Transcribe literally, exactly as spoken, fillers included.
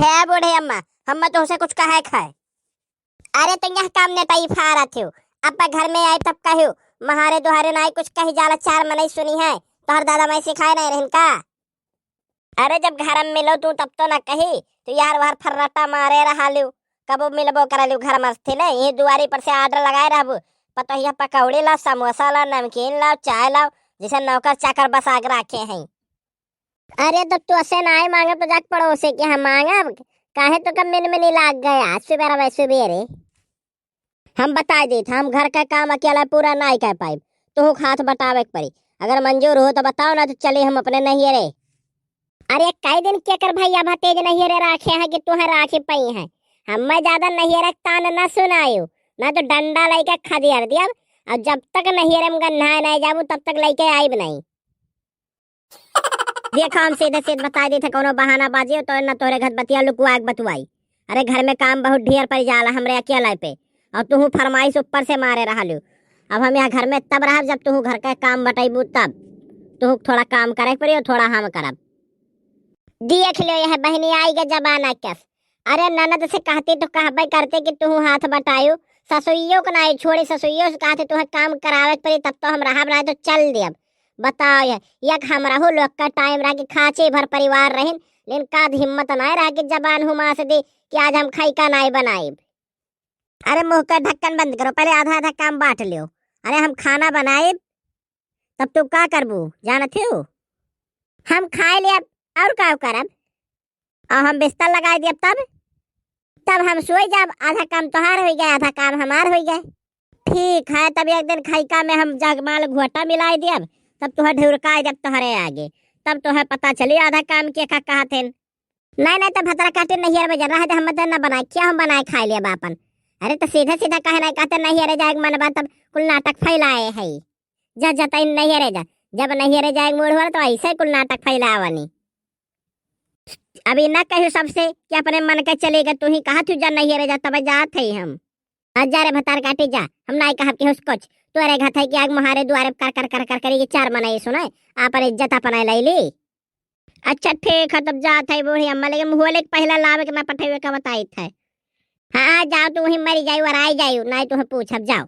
हे बूढ़े अम्मा, हम तुहसे कुछ कहे खाए। अरे तो यह काम नेटई फारत हो, अब घर में आए तब कहो, महारे दुहारे नाई कुछ कही जाला, चार मनई सुनी है, तोहर दादा मैं सिखाए नहीं रहन का? अरे जब घर में मिलो तू तब तो ना कही, तू यार वहर फर्राटा मारे रहा लियो, कबो मिलबो कर लियो घर में थे नहीं, ये दुआरी पर से ऑर्डर लगाए रहबू, पतोहिया पकौड़ी लाओ, समोसा लाओ, नमकीन लाओ, चाय लाओ, जैसे नौकर चाकर बसा के रखे हैं। अरे तो तू ऐसे ना आए मांगब तो जाके पड़ोसे के हम मांगब, काहे तो कब मिन मिनी लाग गया सुबेरा वै सुबेरे। हम बताए देत, हम घर का काम अकेला पूरा नाई कर पाइब, तुहूँ के हाथ बटावे के पड़ी। अगर मंजूर हो तो बताओ, ना तो चले हम अपने नैहरे। अरे कई दिन केकर भैया भतीज नैहरे राखे हैं कि तुहें राखी पाई हैं। हमें ज्यादा नैहरे के तान न सुनायो, ना तो डंडा लेके खदेड़ दियब। और जब तक नैहरे में गन्हाए नहीं जाबू तब तक लेके आइब नहीं। देखो हम सीधे सीधे बताए देत है, कोनो बहाना बाजियो तो ना तोहरे घर बतिया लुकुआ के बतुआई। अरे घर में काम बहुत ढेर पड़ जाला हमरे अकेले पे, और तुहू फरमाइश ऊपर से मारे रहलू। अब हम यहाँ घर में तब रहब जब तुहू घर का काम बटैबू तब, तुहू थोड़ा काम करे के पड़ी और थोड़ा हम करब। देख लो यह बहनी आई के जमाना कस। अरे ननद से कहती तो कहबे करते कि तुहू हाथ बटायू, ससुइयो के नाई छोड़ी, ससुइयो से कहते तुहे काम करावे के पड़ी तब तो हम रहब, नाई तो चल देब। बताओ ये, एक हमरहू लोग का टाइम रहा कि खाचे भर परिवार रहिन, लेकिन का हिम्मत नाई रहा कि जबान हुमा से दी कि आज हम खैका नाई बनाइब। अरे मुँह का ढक्कन बंद करो, पहले आधा आधा काम बांट लियो। अरे हम खाना बनाइब, तब तू का करबू, जानत हो? हम खाए लेब, और का करब? और हम बिस्तर लगाए देब तब? तब हम सोई जाब, आधा काम तोहार होई गए, आधा काम हमार होई गए। ठीक है, तब एक दिन खैका में हम जगमाल घोटा मिलाए देब, तब तुहे ढुरकाए देब तोहरे आगे, तब तुहे पता चली आधा काम के का कहत हैं। नहीं, नहीं, तो भतरा काटे नैहर में जरा है, तो हम तो ना बनाए, क्या हम बनाए खाए लेब आपन? अरे तो सीधा सीधा कहे नहीं कहते, नैहरे जाए के मन बा, तब कुल नाटक फैलाए है। जा, जा, तैं नैहरे जा, जब नैहरे जाए के मूड होला तो ऐसे कुल नाटक फैलावनी। अभी ना कहो सबसे कि अपने मन के चले गए, तू ही कहा तू जा नैहरे जा, तब जात है हम। आ जा रे भतार काटी जा, हम नाई कहब केहू से कुछ। तोरे घर थे कि आग मुहारे दुआरे कर कर कर कर करी कि चार मनई सुने, आपन इज्जत अपने ले ली। अच्छा ठीक है, तब जात है बूढ़ी अम्मा, लेकिन मुँह लेके पहला लावे के ना पठेवे का बताइत है। हाँ, जाओ, तू वहीं मरी जायू और आई जायू, नाई तुहे पूछब, जाओ।